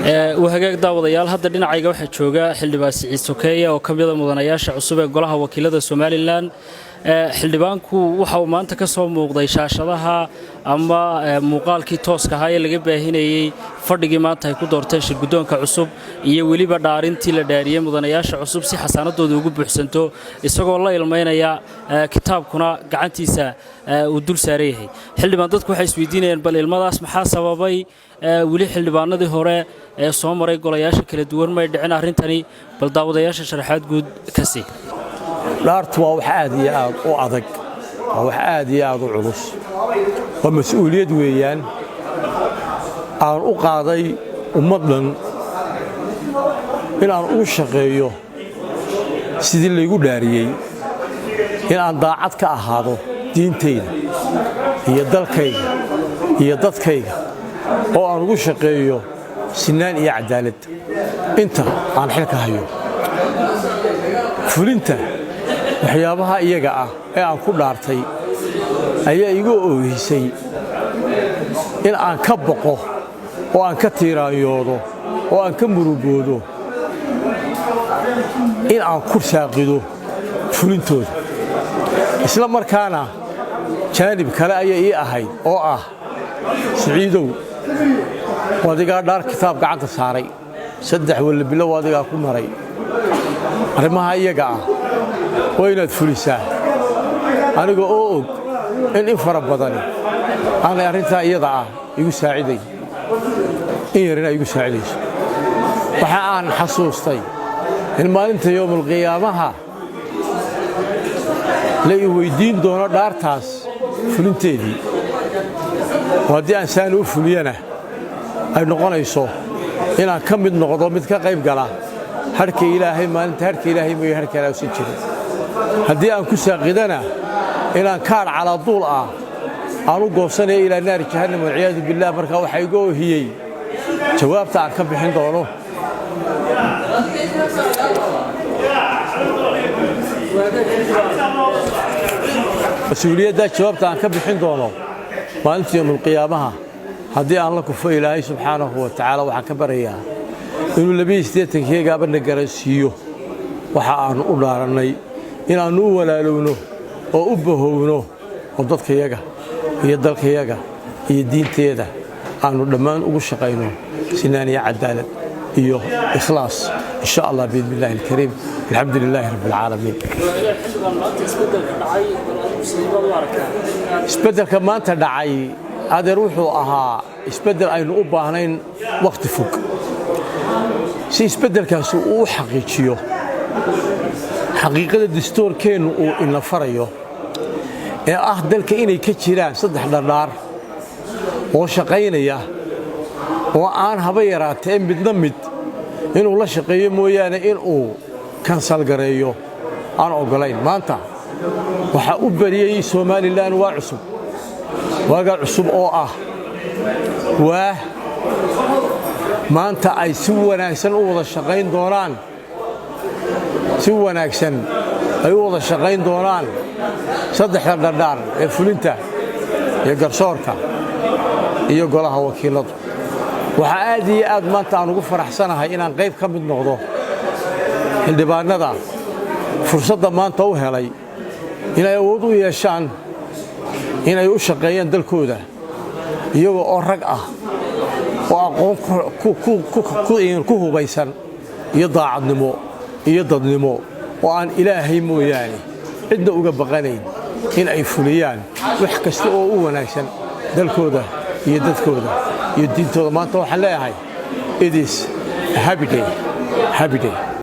Wahagaag daawadayaal, hadda dhinacayga waxaa jooga Xildhibaan Siciid Sokeeye oo ka mida mudanayaasha cusub ee Golaha Wakiilada Somaliland. Xildhibaanku waxa uu maanta ka soo muuqday shaashadaha ama muuqaalkii tooska ahaa ee laga baahinayey fadhigii maanta ay ku doorteen shirguddoonka cusub iyo weliba dhaarintii la dhaariyey mudanayaasha cusub si xasaanadooda ugu buuxsanto, isagoo la ilmaynaya, kitaabkuna gacantiisa uu dul saaran yahay. Xildhibaan, dadku waxay isweydiinayaan bal ilmadaas maxaa sababay? Weli xildhibaanadii hore ee soo maray golayaasha kala duwan may dhicin arrintani. Bal daawadayaasha sharaxaad guud ka sii. Dhaartu waa wax aad iyo aad u adag, waa wax aad iyo aad u culus, waa mas-uuliyad weeyaan aan u qaaday ummaddan in aan ugu shaqeeyo sidii laygu dhaariyey, in aan daacad ka ahaado diintayda iyo dalkayga iyo dadkayga, oo aan ugu shaqeeyo sinaan iyo caddaalad inta aan xilka hayo. Fulinta waxyaabaha iyaga ah ee aan ku dhaartay ayaa igu oohisay in aan ka baqo oo aan ka tiiraanyoodo oo aan ka murugoodo in aan ku saaqido fulintooda. Isla markaana jaanib kale ayay ii ahayd oo ah: Siciidow, adigaa dhaar kitaab gacanta saaray, saddex wallabilo adigaa ku maray, arrimaha iyaga ah waa inaad fulisaa, aniga oo og in fara badani aanay arrintaa iyada ah igu saacidayn, in yarina igu saacidayso. Waxa aan xasuustay in maalinta yowmalqiyaamaha la i weyddiin doono dhaartaas fulinteedii, oo haddii aan saani u fuliyana ay noqonayso inaan ka mid noqdo mid ka qayb gala hadhka Ilaahay maalinta hadhka Ilaahay mooye hadh kale uusan jirin, haddii aan ku saaqidana inaan kaadh calaaduul ah aan u goosanaya ilaa naari jahannam, walciyaadu billaah. Markaa waxaa iga ohiyey jawaabta aan ka bixin doono. Mas-uuliyaddaa jawaabta aan ka bixin doono maalinta yowmalqiyaamaha haddii aan la kufo. Ilaahay subxaanahu wa tacaala waxaan ka baryayaa inuu 82-keegaaba na garansiiyo waxa aannu u dhaarannay, inaannu u walaalowno oo u bahowno oo dadkayaga iyo dalkayaga iyo diinteeda aannu dhammaan ugu shaqayno sinaan iyo cadaalad iyo ikhlaas, in sha Allah, biidni illahi alkariim. Alxamdu lilaahi rabbi alcaalamiin. Isbeddelka maanta dhacay, adeer, wuxuu ahaa isbeddel aynu u baahnayn wakhti fog si isbeddelkaasi uu u xaqiijiyo xaqiiqada dastuurkeennu uu ina farayo ee ah dalka inay ka jiraan saddex dhardhaar oo shaqaynaya oo aan haba yaraatee midna mid inuu la shaqeeyo mooyaane inuu kansalgareeyo aan oggolayn. Maanta waxaa u bariyey Somaliland waa cusub, waagaa cusub oo ah waa maanta ay si wanaagsan u wada shaqayn doonaan, si wanaagsan ay u wada shaqayn doonaan saddexda dhardhaar ee fulinta iyo garsoorka iyo Golaha Wakiiladu. Waxaa aad iyo aad maanta aan ugu faraxsanahay inaan qayb ka mid noqdo xildhibaannada fursadda maanta u helay inay awood u yeeshaan inay u shaqeeyaan dalkooda iyagoo oo rag ah oo aqoon ku hubaysan iyo daacadnimo iyo dadnimo, oo aan Ilaahay mooyaane cidna uga baqanayn in ay fuliyaan wax kasta oo u wanaagsan dalkooda iyo dadkooda iyo diintooda. Maanta waxaan leeyahay, it is happy day, happy day.